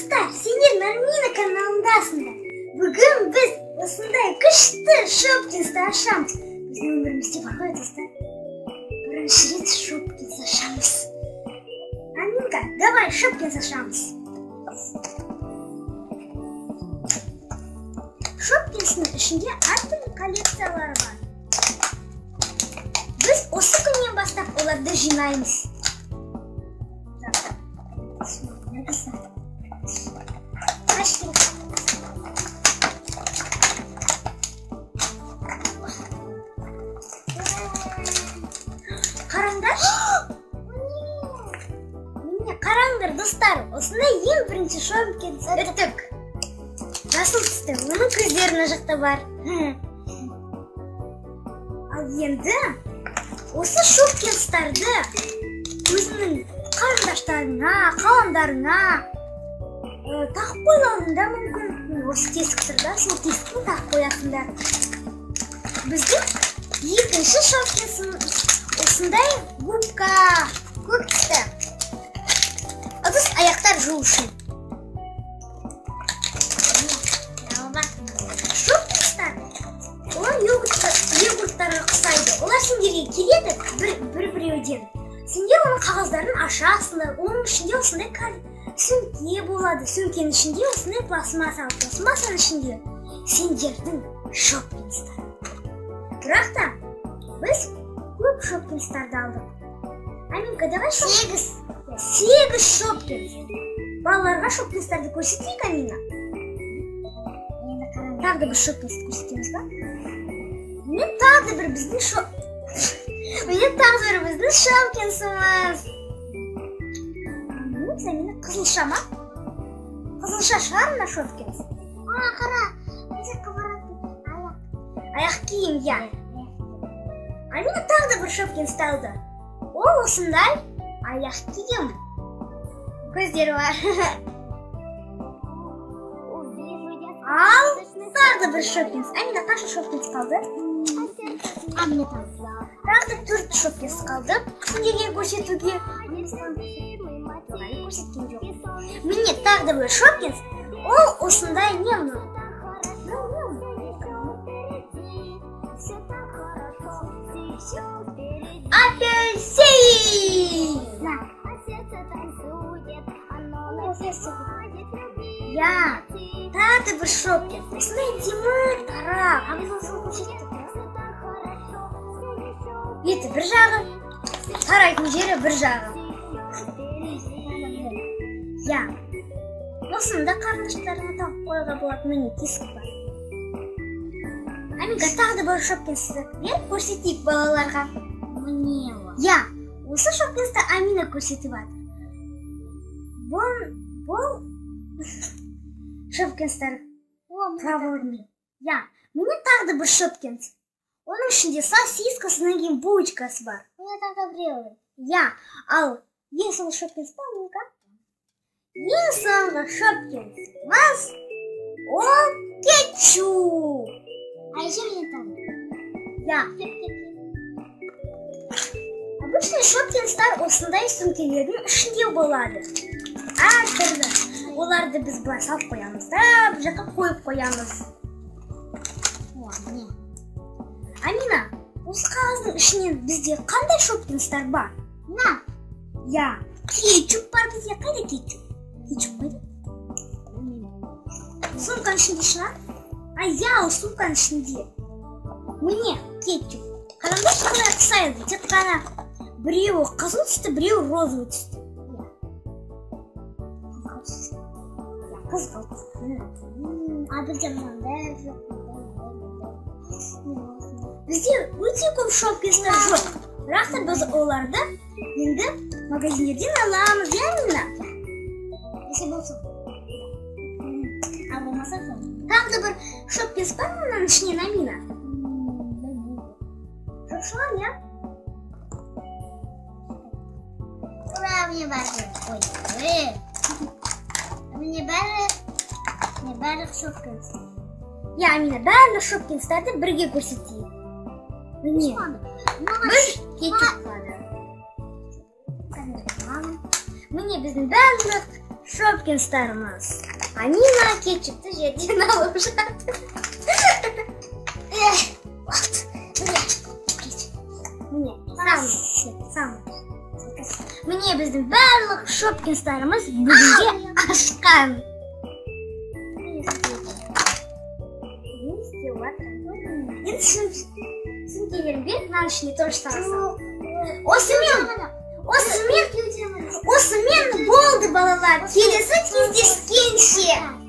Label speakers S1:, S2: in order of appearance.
S1: Достар, сендер Нармина каналындасыңдар. Бүгін біз осындай күшті Шопкинсті ашамыз. Біздің өмірімізде бар ғой, достар. Бірінші рет Шопкинс ашамыз. Аминка, давай Шопкинс ашамыз. Шопкинстің ішінде әртүрлі коллекциялары бар. Біз осы күннен бастап оларды жинаймыз. Қараңдаршы. Міне, қараңдар, достар, осындай ең бірінші Шопкинс үтік. Жасыл түсті, оның көздері мына жақта бар. Ал енді осы Шопкинстарды өзіңнің қарындаштарыңа, қаламдарыңа тағып қоюларың да мүмкін. Осы тесік тұр да, сол тесіктен тағып қоясыңдар. Біздің екінші Шопкинсіміз осындай губка, көк түсті. Ыдыс аяқтар жуу үшін. Шопкинстар, олар йогурттарға ұқсайды. Олар сендерге келеді бір-біреуден. Сендер оның қағаздарын ашасыңдар, оның ішінде осындай сөмке болады. Сөмкенің ішінде осындай пластмасса, пластмассаның ішінде сендердің Шопкинстар. Бірақ та біз көп Шопкинстарды алдық. Аминка, давай 8. 8 Шопкинс. Балаларға Шопкинстарды көрсетейік, Амина. Тағы да бір Шопкинсті көрсетеміз ба? Міне тағы да бір біздің Шопкинсіміз. Міне қызылша ма? Қызылша шығар мына Шопкинс.
S2: Қара, мына жаққа баратын аяқ.
S1: Аяқ киім, иә. Амина тағы да бір Шопкинсті алды. Ол осындай аяқ киім. Көздері бар. Ал тағы да бір Шопкинс. Амина, қанша Шопкинс қалды? Тағы да 4 Шопкинс қалды. Сендерге көрсетуге. Көрсеткен жоқ. Міне тағы да бір Шопкинс. Ол осындай не мынау? Апельсин! Я, тағы да бір Шопкинс. Осындай әдемі тарақ. Еті бір жағы, тарайтын жері бір жағы. Я, осыны да қарындаштарыңа тағып қоюға болады. Міне тесік бар. Аминка, тағы да бір Шопкинсті бер, көрсетейік балаларға.
S2: Міне.
S1: Я, осы Шопкинсті Амина көрсетіп жатыр. Бұл Шопкинстар правильный. Я, міне тағы да бір Шопкинс. Оның ішінде сосиска, содан кейін булочкасы бар.
S2: Міне тағы да біреуі.
S1: Я, ал ең соңғы Шопкинс па, Аминка? Ең соңғы Шопкинсіміз ол кетчуп.
S2: А еще мне там.
S1: Я. Обычный Шопкинстар осындай сөмкелердің ішінде болады. Әртүрлі. Оларды біз былай салып қоямыз да, бір жаққа қойып қоямыз.
S2: Міне.
S1: Амина, осы қағаздың ішінен бізде қандай Шопкинстар бар?
S2: На.
S1: Я, кетчуп бар бізде. Қайда кетчуп? Кетчуп қайда? Сумканың ішінде шығар. А я, ол сумканың ішінде. Міне кетчуп. Қараңдаршы, қалай ұқсайды. Тек қана біреуі қызыл түсті, біреуі розовый түсті. Қызғылт түсті.
S2: А бізде мынандай жоқ.
S1: Бізде өте көп Шопкинстар жоқ. Бірақ та біз оларды енді магазиндерден аламыз, иә, Амина?
S2: Если болса. А болмаса жоқ.
S1: Тағы да бір Шопкинс бар мынаның ішінен, Амина? Жоқ шығар, иә?
S2: Ура, мне бәрі. Ой, мне бәрі, мне бәрі Шопкинс.
S1: Иә, Амина, барлық Шопкинстарды бірге көрсетейік. Міне. Бір кетчуп қалады. Міне біздің барлық Шопкинстарымыз. Амина кетчупті жерден алып жатыр. Эх, вот. Міне, кетчуп. Міне, сам, сам. Міне, біздің барлық Шопкинстарымыз бүгінге ашқан. Не істеп жатыр? Енді сөмкелерін бер, мынаның ішіне тоже сала сал. Осымен болды, балалар. Келесі кездескенше.